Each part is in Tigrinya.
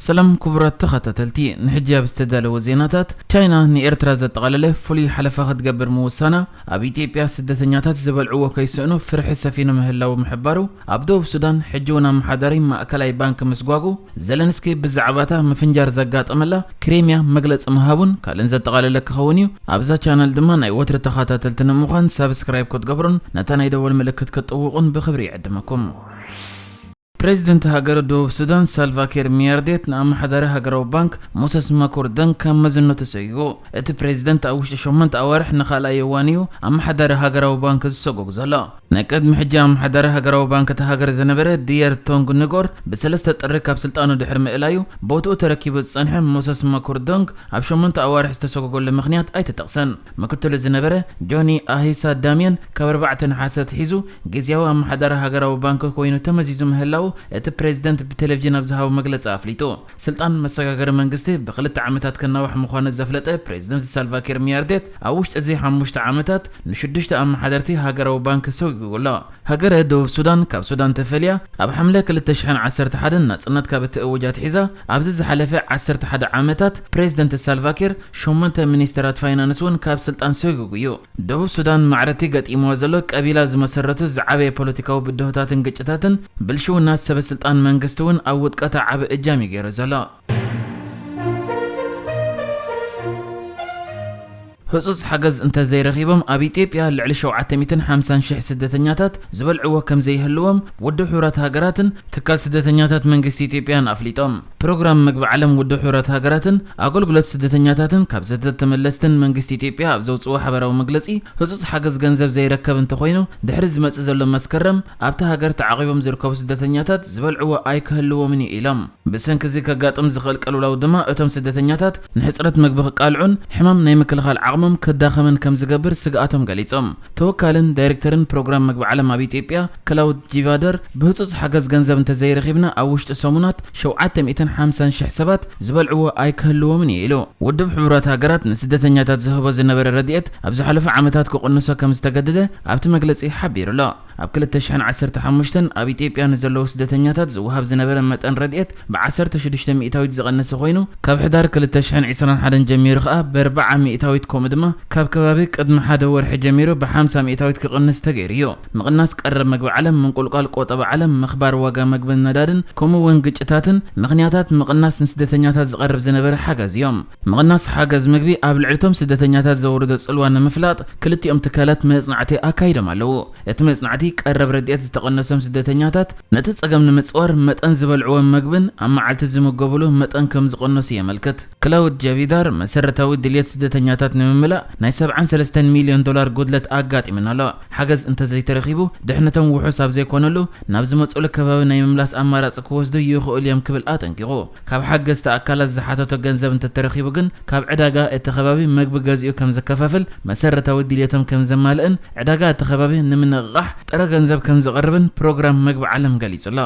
ሰላም ክቡራት ተኸታተልቲ፣ ንሕጂ ኣብ ዝተዳለወ ዜናታት፣ ቻይና ንኤርትራ ዘጠቓለለ ፍሉይ ሓለፋ ክትገብር ምውሳና፣ ኣብ ኢትዮጵያ ስደተኛታት ዝበልዕዎ ከይስእኑ ፍርሒ ሰፊኑ ምህላዉ ምሕባሩ፣ ኣብ ደቡብ ሱዳን ሕጂ እውን ኣመሓዳሪ ማእከላይ ባንክ ምስጓጉ፣ ዘለንስኪ ብዛዕባታ ምፍንጃር ዘጋጠመላ ክሬምያ መግለጺ ምሃቡን ካልእን ዘጠቓለለ ክኸውን እዩ። ኣብዛ ቻነል ድማ ናይ ወትሪ ተኸታተልቲ ንምዃን ሳብስክራይብ ክትገብሩን ነታ ናይ ደወል ምልክት ክትጥውቑን ብኽብሪ ይዕድመኩም። ፕሬዚደንት ሃገር ደቡብ ሱዳን ሳልቫኪር ሚያርዴት ንኣመሓዳሪ ሃገራዊ ባንክ ሞሰስ ማኩር ደንግ ካብ መዝነቱ ሰጊጉ። እቲ ፕሬዚደንት ኣብ ውሽጢ ሸሞንተ ኣዋርሕ ንኻልኣይ እዋን እዩ ኣመሓዳሪ ሃገራዊ ባንክ ዝሰጎግ ዘሎ። ንቅድሚ ሕጂ ኣመሓዳሪ ሃገራዊ ባንክ እታ ሃገር ዝነበረ ድየር ቶንግ ንጎር ብሰለስተ ጥሪ ካብ ስልጣኑ ድሕሪ ምእላዩ ቦትኡ ተረኪቡ ዝጸንሐ ሞሰስ ማኩር ደንግ ኣብ ሸሞንተ ኣዋርሕ ዝተሰጎገሉ ምኽንያት ኣይተጠቕሰን። ምክትሉ ዝነበረ ጆኒ ኣሂሳ ዳምየን ካብ ኣርባዕተ ነሓሰ ኣትሒዙ ግዝያዊ ኣመሓዳሪ ሃገራዊ ባንክ ኮይኑ ተመዚዙ ምህላዉ እቲ ፕሬዚደንት ብቴሌቪዥን ኣብ ዝሃቦ መግለጺ ኣፍሊጡ። ስልጣን መሰጋገሪ መንግስቲ ብክልተ ዓመታት ክናዋሕ ምዃኑ ዘፍለጠ ፕሬዚደንት ሳልቫኪር ሚያርዴት ኣብ ውሽጢ እዚ ሓሙሽተ ዓመታት ንሽዱሽተ ኣመሓደርቲ ሃገራዊ ባንክ ሰጒጉ ኣሎ። ሃገረ ደቡብ ሱዳን ካብ ሱዳን ተፈልያ ኣብ ሓምለ ክልተ ሽሕን ዓሰርተ ሓደን ናጽነት ካብ እትእውጅ ኣትሒዛ ኣብዚ ዝሓለፈ ዓሰርተ ሓደ ዓመታት ፕሬዚደንት ሳልቫኪር ሸሞንተ ሚኒስተራት ፋይናንስ እውን ካብ ስልጣን ሰጒጉ እዩ። ደቡብ ሱዳን ማዕረቲ ገጢምዋ ዘሎ ቀቢላ ዝመሰረቱ ዝዓበየ ፖለቲካዊ ብድሆታትን ግጭታትን ብልሽውና ሰበ ስልጣን መንግስቲ እውን ኣብ ውድቀታ ዓቢ እጃም እዩ ገይሩ ዘሎ። ህጹጽ ሓገዝ እንተዘይረኺቦም ኣብ ኢትዮጵያ ልዕሊ ሸውዓተ ሚእትን ሓምሳን ሽሕ ስደተኛታት ዝበልዕዎ ከም ዘይህልዎም ውድብ ሕቡራት ሃገራትን ትካል ስደተኛታት መንግስቲ ኢትዮጵያን ኣፍሊጦም። ፕሮግራም መግቢ ዓለም ውድብ ሕቡራት ሃገራትን ኣገልግሎት ስደተኛታትን ካብ ስደት ተመለስትን መንግስቲ ኢትዮጵያ ኣብ ዘውፅዎ ሓበራዊ መግለፂ፣ ህጹጽ ሓገዝ ገንዘብ ዘይረከብ እንተኾይኑ፣ ድሕሪ ዝመጽእ ዘሎ መስከረም ኣብታ ሃገር ተዓቒቦም ዝርከቡ ስደተኛታት ዝበልዕዎ ኣይክህልዎምን እዩ ኢሎም። ብሰንኪ እዚ ከጋጥም ዝኽእል ቅልውላው ድማ እቶም ስደተኛታት ንሕጽረት መግቢ ክቃልዑን ሕማም ናይ ምክልኻል ዓቕሞም ክዳኸምን ከም ዝገብር ስግኣቶም ገሊጾም። ተወካልን ዳይሬክተርን ፕሮግራም መግቢ ዓለም ኣብ ኢትዮጵያ ክላውድ ጂቫደር፣ ብህጹጽ ሓገዝ ገንዘብ እንተዘይረኺብና ኣብ ውሽጢ ሰሙናት ሸውዓተ ሚእትን ሓምሳን ሽሕ ሰባት ዝበልዕዎ ኣይክህልዎምን እዩ ኢሉ። ውድብ ሕቡራት ሃገራት ንስደተኛታት ዝህቦ ዝነበረ ረድኤት ኣብ ዝሓለፉ ዓመታት ክቕንሶ ከም ዝተገደደ ኣብቲ መግለጺ ሓቢሩ ኣሎ። ኣብ ክልተ ሽሕን ዓሰርተ ሓሙሽተን ኣብ ኢትዮጵያ ንዘለዉ ስደተኛታት ዝወሃብ ዝነበረ መጠን ረድኤት ብዓሰርተ ሽዱሽተ ሚእታዊት ዝቐነሰ ኮይኑ፣ ካብ ሕዳር ክልተ ሽሕን ዕስራን ሓደን ጀሚሩ ከኣ ብኣርብዓ ሚእታዊት፣ ከምኡ ድማ ካብ ከባቢ ቅድሚ ሓደ ወርሒ ጀሚሩ ብሓምሳ ሚእታዊት ክቕንስ ተገይሩ እዩ። ምቕናስ ቀረብ መግቢ ዓለም፣ ምንቁልቋል ቆጠባ ዓለም፣ ምኽባር ዋጋ መግብን ነዳድን፣ ከምኡ እውን ግጭታትን ምኽንያታት ምቕናስ ንስደተኛታት ዝቐርብ ዝነበረ ሓገዝ እዮም። ምቕናስ ሓገዝ ምግቢ ኣብ ልዕሊ እቶም ስደተኛታት ዘውርዶ ጽልዋ ንምፍላጥ ክልቲኦም ትካላት መጽናዕቲ ኣካይዶም ኣለዉ። እቲ መጽናዕቲ ቀረብ ረድኤት ዝተቐነሶም ስደተኛታት ነቲ ጸገም ንምጽዋር መጠን ዝበልዕዎ መግብን ኣብ መዓልቲ ዝምገብሉ መጠን ከም ዝቐነሱ የመልክት። ክላውድ ጃቪዳር መሰረታዊ ድልየት ስደተኛታት ንምምላእ ናይ ሰብዓን ሰለስተን ሚልዮን ዶላር ጉድለት ኣጋጢሙና ኣሎ። ሓገዝ እንተዘይተረኺቡ ድሕነቶም ውሑስ ኣብ ዘይኮነሉ ናብ ዝመጽሉ ከባቢ ናይ ምምላስ ኣማራጺ ክወስዱ ይኽእሉ እዮም ክብል ኣጠንቂቑ። ካብ ሓገዝቲ ኣካላት ዝሓተቶ ገንዘብ እንተተረኺቡ ግን ካብ ዕዳጋ እቲ ከባቢ መግቢ ገዚኡ ከም ዘከፋፍል፣ መሰረታዊ ድልየቶም ከም ዘማልእን ዕዳጋ እቲ ከባቢ ንምንቕቓሕ ጥረ ገንዘብ ከም ዘቕርብን ፕሮግራም መግቢ ዓለም ገሊጹ ኣሎ።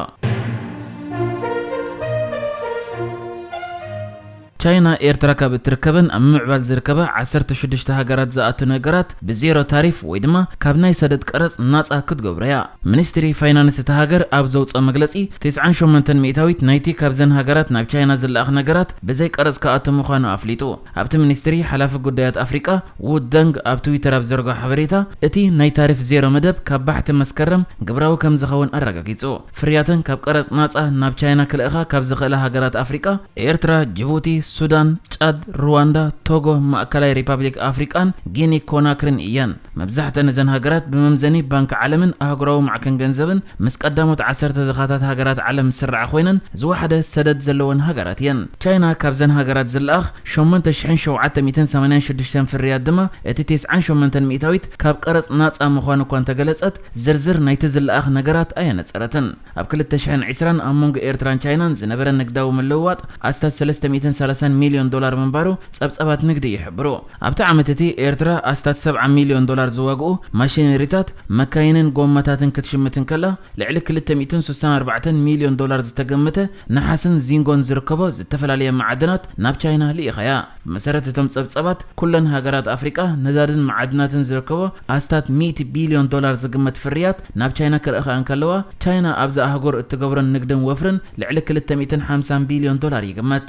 ቻይና ኤርትራ ካብ እትርከበን ኣብ ምምዕባል ዝርከባ ዓሰርተ ሽዱሽተ ሃገራት ዝኣቱ ነገራት ብዜሮ ታሪፍ ወይ ድማ ካብ ናይ ሰደድ ቀረጽ ናጻ ክትገብሮ እያ። ሚኒስትሪ ፋይናንስ እታ ሃገር ኣብ ዘውጽኦ መግለጺ፣ ተስዓን ሸሞንተን ሚእታዊት ናይቲ ካብዘን ሃገራት ናብ ቻይና ዝለኣኽ ነገራት ብዘይ ቀረጽ ክኣቱ ምዃኑ ኣፍሊጡ። ኣብቲ ሚኒስትሪ ሓላፊ ጉዳያት ኣፍሪቃ ዉ ደንግ ኣብ ትዊተር ኣብ ዘርግሖ ሓበሬታ፣ እቲ ናይ ታሪፍ ዜሮ መደብ ካብ ባሕቲ መስከረም ግብራዊ ከም ዝኸውን ኣረጋጊጹ። ፍርያተን ካብ ቀረጽ ናጻ ናብ ቻይና ክልእኻ ካብ ዝኽእላ ሃገራት ኣፍሪቃ፣ ኤርትራ፣ ጅቡቲ፣ ሱዳን፣ ጫድ፣ ሩዋንዳ፣ ቶጎ፣ ማእከላይ ሪፓብሊክ ኣፍሪቃን ጊኒ ኮናክሪን እየን። መብዛሕተን እዘን ሃገራት ብመምዘኒ ባንክ ዓለምን ኣህጉራዊ ማዕከን ገንዘብን ምስ ቀዳሞት ዓሰርተ ድኻታት ሃገራት ዓለም ዝስርዓ ኮይነን፣ ዝወሓደ ሰደድ ዘለወን ሃገራት እየን። ቻይና ካብዘን ሃገራት ዝለኣኽ ሸሞንተ ሽሕን ሸውዓተ ሚእትን ሰማንያን ሽዱሽተን ፍርያት ድማ፣ እቲ ተስዓን ሸሞንተን ሚእታዊት ካብ ቀረጽ ናጻ ምዃኑ እኳ እንተገለጸት፣ ዝርዝር ናይቲ ዝለኣኽ ነገራት ኣየነጸረትን። ኣብ ክልተ ሽሕን ዕስራን ኣብ መንጎ ኤርትራን ቻይናን ዝነበረ ንግዳዊ ምልውዋጥ ኣስታት ሰለስተ ሚእትን ሰላሳ ሚልዮን ዶላር ምንባሩ ጸብጻባት ንግዲ ይሕብሩ። ኣብቲ ዓመት እቲ ኤርትራ ኣስታት ሰብዓ ሚልዮን ዶላር ዝዋግኡ ማሽነሪታት፣ መካይንን ጎማታትን ክትሽምት እንከላ፣ ልዕሊ ክልተ ሚእትን ስሳን ኣርባዕተን ሚልዮን ዶላር ዝተገመተ ነሓስን ዚንጎን ዝርከቦ ዝተፈላለየ መዓድናት ናብ ቻይና ልኢኻያ። ብመሰረት እቶም ጸብጻባት፣ ኩለን ሃገራት ኣፍሪቃ ነዳድን መዓድናትን ዝርከቦ ኣስታት ሚእቲ ቢልዮን ዶላር ዝግመት ፍርያት ናብ ቻይና ክልእኻ እንከለዋ፣ ቻይና ኣብዛ ኣህጉር እትገብሮን ንግድን ወፍርን ልዕሊ ክልተ ሚእትን ሓምሳን ቢልዮን ዶላር ይግመት።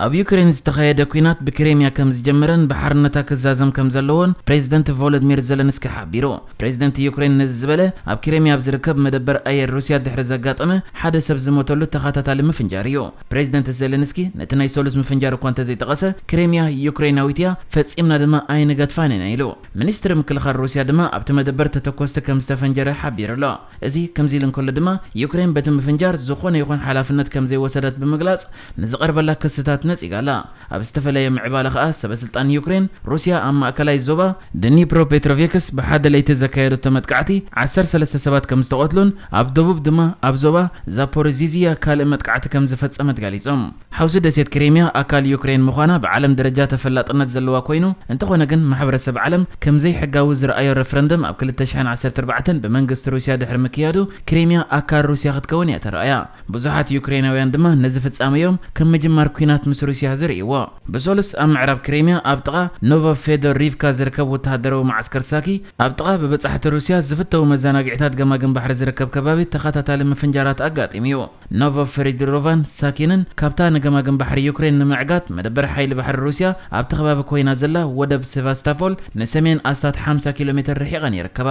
ኣብ ዩክሬን ዝተኻየደ ኲናት ብክሬምያ ከም ዝጀመረን ብሓርነታ ክዛዘም ከም ዘለዎን ፕሬዚደንት ቮሎድሚር ዘለንስኪ ሓቢሩ። ፕሬዚደንት ዩክሬን ነዚ ዝበለ፣ ኣብ ክሬምያ ኣብ ዝርከብ መደበር ኣየር ሩስያ ድሕሪ ዘጋጠመ ሓደ ሰብ ዝሞተሉ ተኸታታሊ ምፍንጃር እዩ። ፕሬዚደንት ዘለንስኪ ነቲ ናይ ሰሉስ ምፍንጃር እኳ እንተዘይጠቐሰ፣ ክሬምያ ዩክሬናዊት እያ፣ ፈጺምና ድማ ኣይንገድፋን ኢና ኢሉ። ሚኒስትሪ ምክልኻል ሩስያ ድማ ኣብቲ መደበር ተተኮስቲ ከም ዝተፈንጀረ ሓቢሩ ኣሎ። እዚ ከምዚ ኢሉ እንከሎ ድማ፣ ዩክሬን በቲ ምፍንጃር ዝኾነ ይኹን ሓላፍነት ከም ዘይወሰደት ብምግላጽ፣ ንዝቐርበላ ክስታት ነጺጋ ኣላ። ኣብ ዝተፈላለየ ምዕባለ ከኣ፣ ሰበ ስልጣን ዩክሬን፣ ሩስያ ኣብ ማእከላይ ዞባ ድኒፕሮ ፔትሮቬክስ ብሓደ ለይቲ ዘካየደቶ መጥቃዕቲ ዓሰርተ ሰለስተ ሰባት ከም ዝተቐትሉን ኣብ ደቡብ ድማ ኣብ ዞባ ዛፖሪዚዝያ ካልእ መጥቃዕቲ ከም ዝፈጸመት ገሊጾም። ሓውሲ ደሴት ክሬምያ ኣካል ዩክሬን ምዃና ብዓለም ደረጃ ተፈላጥነት ዘለዋ ኮይኑ፣ እንተኾነ ግን ማሕበረሰብ ዓለም ከም ዘይሕጋዊ ዝረኣዮ ረፍረንደም ኣብ ክልተ ሽሕን ዓሰርተ ኣርባዕተን ብመንግስቲ ሩስያ ድሕሪ ምክያዱ፣ ክሬምያ ኣካል ሩስያ ክትከውን እያ ተራእያ። ብዙሓት ዩክሬናውያን ድማ ነዚ ፍጻመ እዮም ከም ምጅማር ኲናት ምስ ሩስያ ዝርእይዎ። ብሰሉስ ኣብ ምዕራብ ክሬምያ ኣብ ጥቓ ኖቮ ፌዶሪቭካ ዝርከብ ወተሃደራዊ መዓስከር ሳኪ፣ ኣብ ጥቓ ብበጻሕቲ ሩስያ ዝፍተው መዘናግዒታት ገማግም ባሕሪ ዝርከብ ከባቢ ተኸታታሊ ምፍንጃራት ኣጋጢሙ እዩ። ኖቮ ፌዶሪቭካን ሳኪንን ካብታ ንገማግም ባሕሪ ዩክሬን ንምዕጋት መደበር ሓይሊ ባሕሪ ሩስያ ኣብቲ ከባቢ ኮይና ዘላ ወደብ ሴቫስቶፖል ንሰሜን ኣስታት ሓምሳ ኪሎ ሜትር ርሒቐን ይርከባ።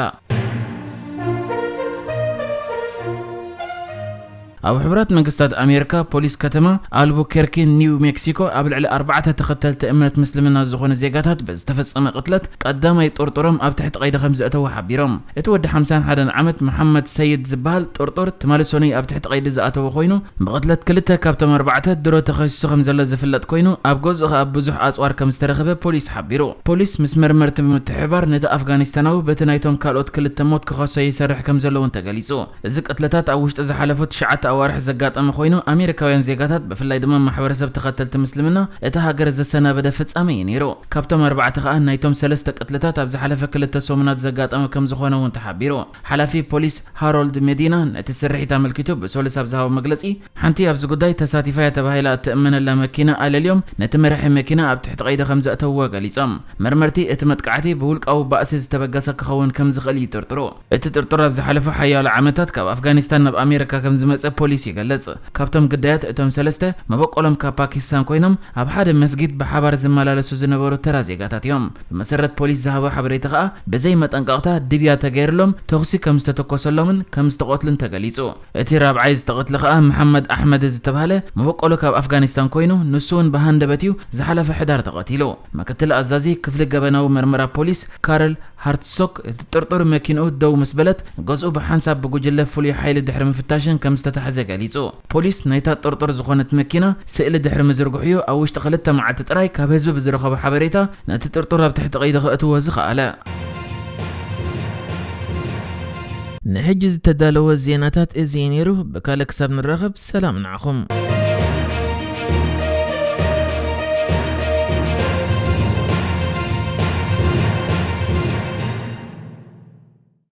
ኣብ ሕቡራት መንግስታት ኣሜሪካ፣ ፖሊስ ከተማ ኣልቡኬርኪ ኒው ሜክሲኮ ኣብ ልዕሊ ኣርባዕተ ተኸተልቲ እምነት ምስልምና ዝኾኑ ዜጋታት ብዝተፈጸመ ቅትለት ቀዳማይ ጥርጥሮም ኣብ ትሕቲ ቀይዲ ከም ዘእተዉ ሓቢሮም። እቲ ወዲ ሓምሳን ሓደን ዓመት መሓመድ ሰይድ ዝበሃል ጥርጡር ትማሊ ሰኑይ ኣብ ትሕቲ ቀይዲ ዝኣተወ ኮይኑ፣ ብቕትለት ክልተ ካብቶም ኣርባዕተ ድሮ ተኸሲሱ ከም ዘሎ ዝፍለጥ ኮይኑ፣ ኣብ ገዝኡ ከኣ ብዙሕ ኣጽዋር ከም ዝተረኸበ ፖሊስ ሓቢሩ። ፖሊስ ምስ መርመርቲ ብምትሕብባር ነቲ ኣፍጋኒስታናዊ በቲ ናይቶም ካልኦት ክልተ ሞት ክኸሶ ይሰርሕ ከም ዘሎ እውን ተገሊጹ። እዚ ቅትለታት ኣብ ውሽጢ ዝሓለፉ ትሽዓተ ኣዋርሕ ዘጋጠመ ኮይኑ፣ ኣሜሪካውያን ዜጋታት ብፍላይ ድማ ማሕበረሰብ ተኸተልቲ ምስልምና እታ ሃገር ዘሰናበደ ፍጻመ እዩ ነይሩ። ካብቶም ኣርባዕተ ከኣ ናይቶም ሰለስተ ቅትለታት ኣብ ዝሓለፈ ክልተ ሰሙናት ዘጋጠመ ከም ዝኾነ እውን ተሓቢሩ። ሓላፊ ፖሊስ ሃሮልድ ሜዲና ነቲ ስርሒት ኣመልኪቱ ብሰሉስ ኣብ ዝሃቦ መግለጺ፣ ሓንቲ ኣብዚ ጉዳይ ተሳቲፋ እያ ተባሂላ እትእመነላ መኪና ኣለልዮም ነቲ መራሒ መኪና ኣብ ትሕቲ ቀይዲ ከም ዘእተውዎ ገሊጾም። መርመርቲ እቲ መጥቃዕቲ ብውልቃዊ ባእሲ ዝተበገሰ ክኸውን ከም ዝኽእል ይጥርጥሩ። እቲ ጥርጡር ኣብ ዝሓለፉ ሓያሎ ዓመታት ካብ ኣፍጋኒስታን ናብ ኣሜሪካ ከም ዝመጸ ፖሊስ ይገልጽ። ካብቶም ግዳያት እቶም ሰለስተ መበቆሎም ካብ ፓኪስታን ኮይኖም ኣብ ሓደ መስጊድ ብሓባር ዝመላለሱ ዝነበሩ ተራ ዜጋታት እዮም። ብመሰረት ፖሊስ ዝሃቦ ሓበሬታ ከኣ ብዘይ መጠንቀቕታ ድብያ ተገይርሎም ተኹሲ ከም ዝተተኮሰሎምን ከም ዝተቐትሉን ተገሊጹ። እቲ ራብዓይ ዝተቐትለ ከኣ መሓመድ ኣሕመድ ዝተባህለ መበቆሉ ካብ ኣፍጋኒስታን ኮይኑ ንሱ እውን ብሃንደበት እዩ ዝሓለፈ ሕዳር ተቐቲሉ። ምክትል ኣዛዚ ክፍሊ ገበናዊ መርመራ ፖሊስ ካርል ሃርትሶክ እቲ ጥርጡር መኪንኡ ደው ምስ በለት ገዝኡ ብሓንሳብ ብጉጅለ ፍሉይ ሓይሊ ድሕሪ ምፍታሽን ከም ዝተታሕዘ ገሊጹ። ፖሊስ ናይታ ጥርጡር ዝኾነት መኪና ስእሊ ድሕሪ ምዝርግሑ እዩ ኣብ ውሽጢ ክልተ መዓልቲ ጥራይ ካብ ህዝቢ ብዝረኸቦ ሓበሬታ ነቲ ጥርጡር ኣብ ትሕቲ ቀይዲ ከእትዎ ዝኸኣለ። ንሕጂ ዝተዳለወ ዜናታት እዚ እዩ ነይሩ። ብካልእ ክሳብ ንራኸብ ሰላም ንዓኹም።